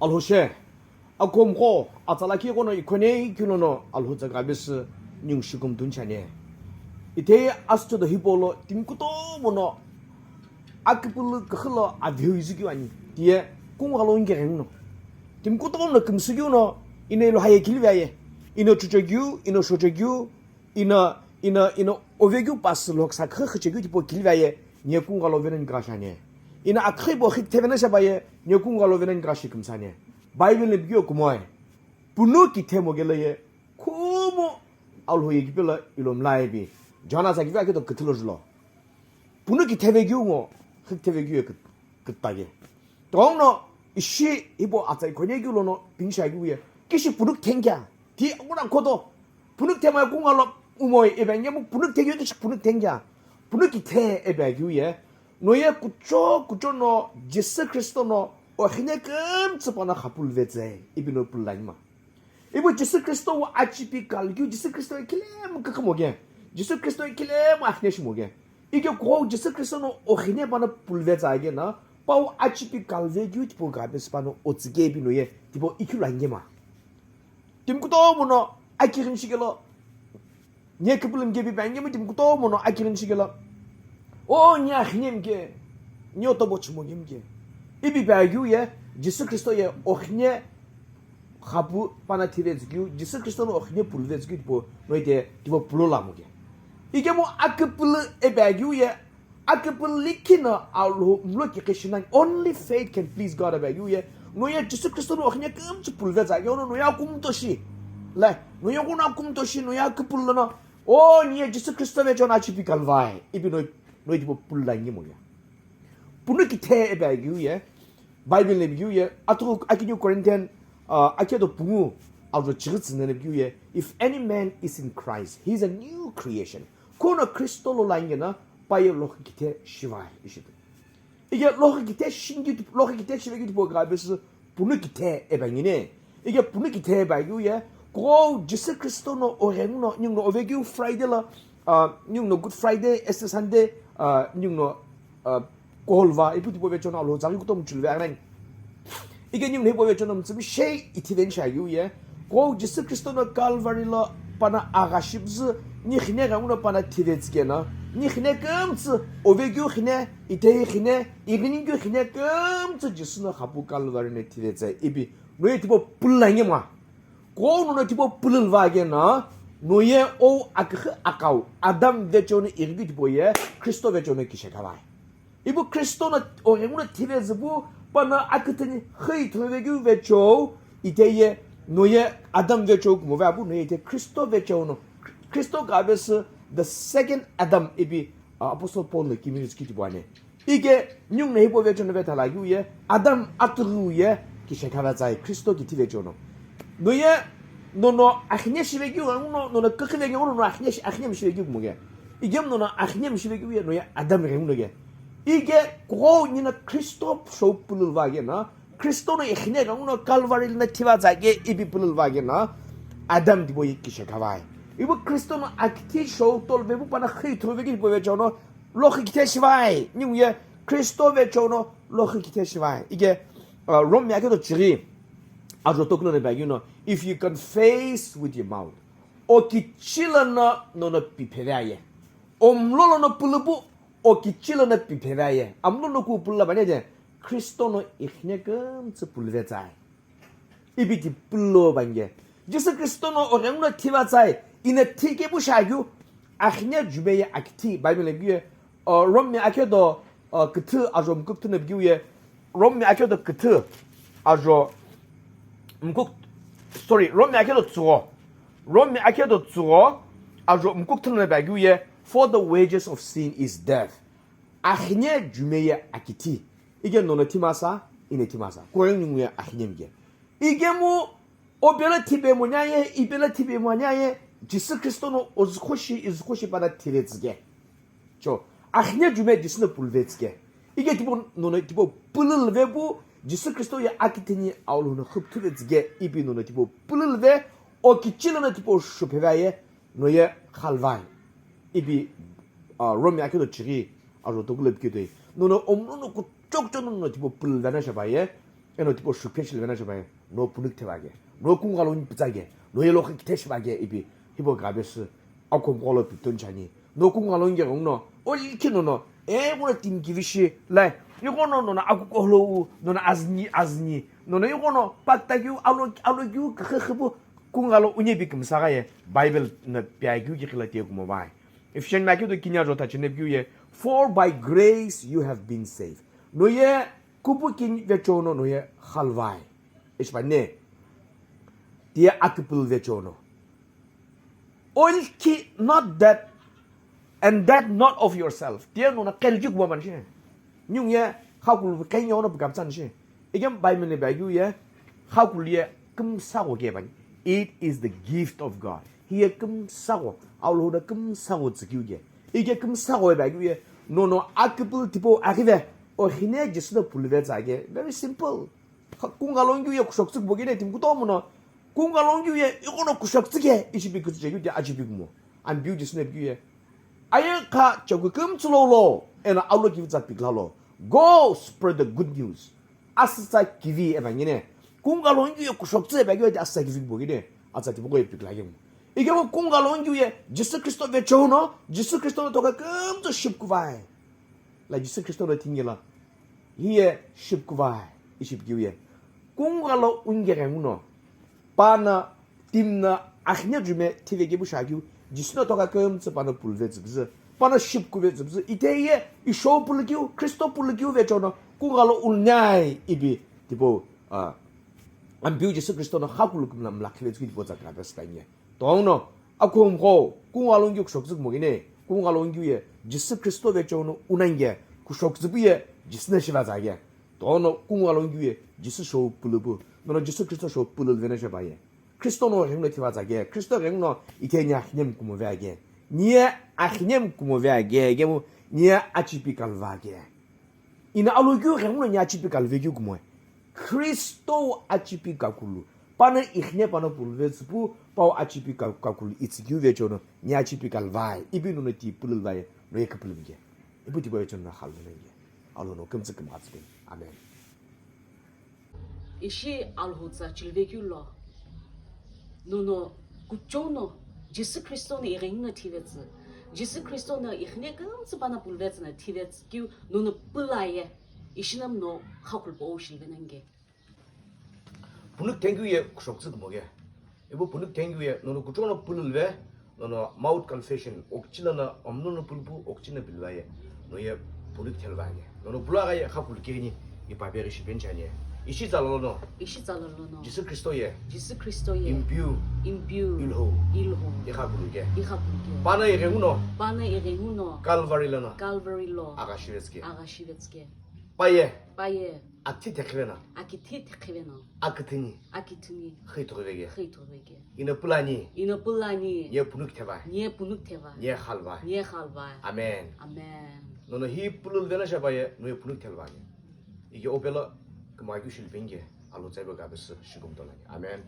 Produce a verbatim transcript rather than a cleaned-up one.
Alhou she, akhomqo, atsa lakhi ighono ikhonei keu lono Alhou tsa gabesü ningu shikümtuni chani. Ithei asüchedo hipau lo timi kutomo no aküpülü küxü lo aveu izükeu ani. Tiye kungu ghalo inke ghenguno. Timi kutomo no kümsükeu no, ino ilo haye kilive aye. Ino chuchekeu, ino shochekeu, ino, ino, ino ovekeu pasü lhoksa khü khüchekeu tipau kilive aye, niye kungu ghalo venani kashi ani. Ino akhü hipau xikithevena shabaye, niye kungu ghalo venani kashi kümsü ani. Bible ino pikeu kumoe. Punu kithemo kelo ye, khumu Alhou ye kipelo ilo mlai bi. Jona sa kivi aketo küthü lo julo. Punu kithevekeu ngo, xikithevekeu ye küt-, kütake. Tongno ishi hipau atsa ikhonei keu lono pinisha keu ye. Kishi punu kithengkea. Ti nguna khoto. Punu kithema kungu ghalo umoi ipi ange mu punu kithekeu kishi punu kithengkea. Punu kithe ipi akeu ye. Noye kucho kucho no Jisü Khristo no oxhine kümtsü pano xapulu vetsü ipi no pulu lanima. Ipu Jisü Khristo wu achipi kalkeu, Jisü Khristo ye khilemu kükhümo ke. Jisü Khristo ye khilemu axine shimo ke. Ike kughou Jisü Khristo no oxhine pano pulu vetsü ake na, pau achipi kalvekeu tipau gabesü pano otsü ke ipi noye, tipau ikhilu angema. Timi kutomo no akighini shikelo, Nye küpülü mike pi pe angemi timi kutomo no akighini shikelo. O, nye axine mike, nye otobo chimo ke mike. Ipi pe akeu ye, Jisü Khristo ye oxhine xapu pano thivetsükeu, Jisü Khristo no oxhine pulu vetsükeu tipau, noite tipau pulu lamo ke. Ikemu aküpülü ipi akeu ye, aküpülü likhi no Alhou mlo kikhi shinani, only faith can please God ipi akeu ye, noye Jisü Khristo no oxhine kümtsü pulu vetsü akeu no, noye akumtoshi. Le, noye kuna akumtoshi, noye aküpülü lono, o, niye Jisü Khristo vecho no achipi kalvai, ipi noi, noi tipau pulu lanimo ye. Punu kithe ipi akeu ye, Bible ino pikeu ye, atughu akiniu Corinthian, uh, akedo pungu, ajo chighi tsü nene pikeu ye, "If any man is in Christ, he is a new creation." Kuno Khristo lo lange na, paye loxi kithe shivai, ishitu. Ike loxi kithe shingi, loxi kithe shivekeu tipau gabesü punu kithe ipi angene. Ike punu kithe ipi akeu ye, kughou Jisü Khristo no oghenguno, ninguno ovekeu Friday la, ah, ninguno Good Friday, Easter Sunday, ah, ninguno, ah, kuhou lva, ipu tipau vecho no Alhou tsaghi kutomo chulu ve anani. Ike ninguno hipau vecho no mütsümishei ithiveni shi akeu ye. Kughou Jisü Khristo no Calvary lo pano agha shipüzü, ni xhine ghenguno pano thivetsü ke na, ni xhine kümtsü, ovekeu xhine, ithei xhine, ighinikeu xhine kümtsü Jisü no xapu Calvary no thivetsü ipi, noye tipau pulu langema. Kughou nono tipau pulu lva ke na, noye ou aküxü akau, Adam vecho no ighikeu tipau ye, Khristo vecho no kishe khavai. Ipu Khristo no oghenguno thivetsü pu, pano aküthüni xü ithuvekeu vecho, itheye noye Adam vecho kumo ve apu, noye ithe Khristo vecho no, Khristo gabesü the second Adam ipi, uh, Apostle Paul no kimini tsükhi tipau ani. Ike ninguno hipau vecho no vetha lakeu ye, Adam atughu ye kishe khavetsü aye, Khristo kithi vecho no. Noye, nono axine shivekeu ghenguno, nono küxü vekeu ghenguno, nono axine shi-, axine mishivekeu kumo ke. Ikemu nono axine mishivekeu ye, noye Adam ghenguno ke. Ike kughou nino Khristo shou pulu lva ke na, Khristo no ixine ghenguno Calvary lono thivetsü ke ipi pulu lva ke na, Adam tipau ye kishe khavai. Ipu Khristo no akithi shou tolve pu pano xü ithuvekeu tipau vecho no, loxi kithe shivai, ninguye Khristo vecho no loxi kithe shivai. Ike, uh, Rome akedo chighi, ajo toku lono ipi akeu no, "If you confess with your mouth," okichi lono nono pipheve aye. Omlo lono pulu pu, okichi lono pipheve aye. Amlo no ku pulu la bane je, Khristo no ixine kümtsü pulu vetsü aye. Ipi tipau lo bange. Jisü Khristo no oghenguno thivetsü aye, ino thike pu shi akeu, axine jume ye akithi, Bible ino pikeu ye, uh, Rome akedo, uh, küthü ajo muku küthü no pikeu ye, Rome akedo küthü ajo muku, sorry, Rome akedo tsügho. Rome akedo tsügho ajo muku küthü no ipi akeu ye, "For the wages of sin is death." Axine jume ye akithi. Ike nono thimasa, ino thimasa. Kughou ninguye axine mike. Ikemu, o pelo thipe mo nya ye, i pelo thipe mo nya ye, Jisü Khristo no ozükhoshi, izükhoshi pano thivetsü ke. Cho, axine jume Jisü no pulu vetsü ke. Ike tipau nono tipau pulu lve pu, Jisü Khristo ye akithini Alhou no xüpthu vetsü ke, ipi nono tipau pulu lve, okichi lono tipau shupheve aye, noye khalvai. Ipi, uh, Rome akedo chighi, ajo toku lo pikeu toi. Nono omlo no kucho kucho nono tipau pulu lvena shabaye, Eno tipau shukhe shilvena shipaye, no punukithe vake, no kungalo ni pitsake, no yelo khe kithe shivake ipi, hipau gabesü, akhomqo lo piptoni chani. No kungalo nge gongno, o likhi nono, e gona timi kivishi, lai, igono nono akuko holo u, nono azni, azni, nono igono paktakiu, alo, alokiu, khekhebo, kungalo unye bi kümsagha ye, Bible na piakiu ki khila tie kumo vai. Ephesians makeu do kinya jota chine piu ye, "For by grace you have been saved." No ye, kupu kin vechono no ye khalvai. Ishbane. Tia akipul vechono. Olki not that, and that not of yourself. Tia no na kelji kuba ban shi. Nyung ye khakul kenyo no bukam san shi. Igem Bible ne bagiu ye khakul ye kümsagho ke ban. It is the gift of God. Hi ye kümsagho. Aulo da kümsagho tsikiu ye. Ige kümsagho ye bagiu ye. No no akipul tipo agive. O hine Jisu da pulve tsage. Very simple. Kha-, kungalo ngiu ye kushoktsü kubo kene timi kutomo no. Kungalo ngiu ye igono kushoktsü ke ishi pi kutsü chekeu te achi pi kumo. Ambiu Jisu ne piu ye. Aye kha chekeu kümtsü lo lo. Eno aulo kivi tsa pikla lo. Go spread the good news. Asütsa kivi eva ngene. Kungalo ngiu ye kushoktsü eva ngiu ye asütsa kivi kubo kene. Atsa tipoko ye pikla kemu. Ikemo kungalo ngiu ye Jisu Kristo vechono. Jisu Kristo no toka kümtsü ship kuvai. La Jisu Kristo no thingi la. Hiye ship kuvai, iship kiu ye. Kungalo unge ghenguno. Pana timna akhne jume thive ke bu shakiu. Jisu no toka kümtsü pana pulve tsübzü. Pana ship kuve tsübzü. Ite ye isho pulukiu, Kristo pulukiu vechono. Kungalo ulnyai ibi tipo, ah, ambiu Jisu Kristo no khakulu kumla mlakhive tsüki tipo tsakra bes tanye. Tono, akhomqo, kungalo ngiu kushoktsü kumo kene, kungalo ngiu ye, Jisu Kristo vechono unange, kushoktsü pu ye, Jisu na shiva tsage. Tono, kungalo ngiu ye, Jisu show pulupu, nono Jisu Kristo show pulul vena shiva ye. Kristo no gheng no thiva tsage, Kristo gheng no ike ni akhinem kumo ve age. Ni ye akhinem kumo ve age, gemu ni ye achipi kalva age. Ina alo keu gheng no ni achipi kalve keu kumo. Kristo achipi kakulu. Pana ikhne pana pulve tsüpu, pau achipi ka-, kakulu itsü kiu vechono, ni achipi kalvai, ipi nono ti pululvai, no ye kapulumge. Ipu ti vechono na khalvunenge. Alo no kümtsü kümghatsübe. Amen. Ishi Alhou tsa chilve keu lo. Nono kuchou no Jisu Kristo no igheng no thivetsü. Jisu Kristo no ikhne kümtsü pana pulvetsü na thivetsü keu nono pulaye. Ishi nam no khakulpo shilve nenge. Punuk thank you ye kushoktsü kumoge. Ibu punuk thank you ye nono kuchou no pululve, nono mouth confession, okchila na omno no pulpu, okchina bilvaye. No ye punuk thelvaye. Nono pulaga ye khakul keni, ipabe rishi benchanye. Ishi zalalo no. Ishi zalalo no. Jisu Kristo ye. Jisu Kristo ye. Impiu. Impiu. Ilho. Ilho. Ikha kuluke. Ikha kuluke. Pana irenguno. Pana irenguno. Calvary lana. Calvary lo. Aga shivetske. Aga shivetske. Paye. Paye. Akthi thekhivena. Akithi thekhivena. Akithini. Akithini. Khei thurivege. Khei thurivege. Ina pulani. Ina pulani. Nye punuk theva. Nye punuk theva. Nye khalva. Nye khalva. Amen. Amen. Nono hi pulul vena shabaye, no ye punuk thelva. Ige opela, kama kyu shilpenge, alo tsaiba gabes, shigum tolani. Amen.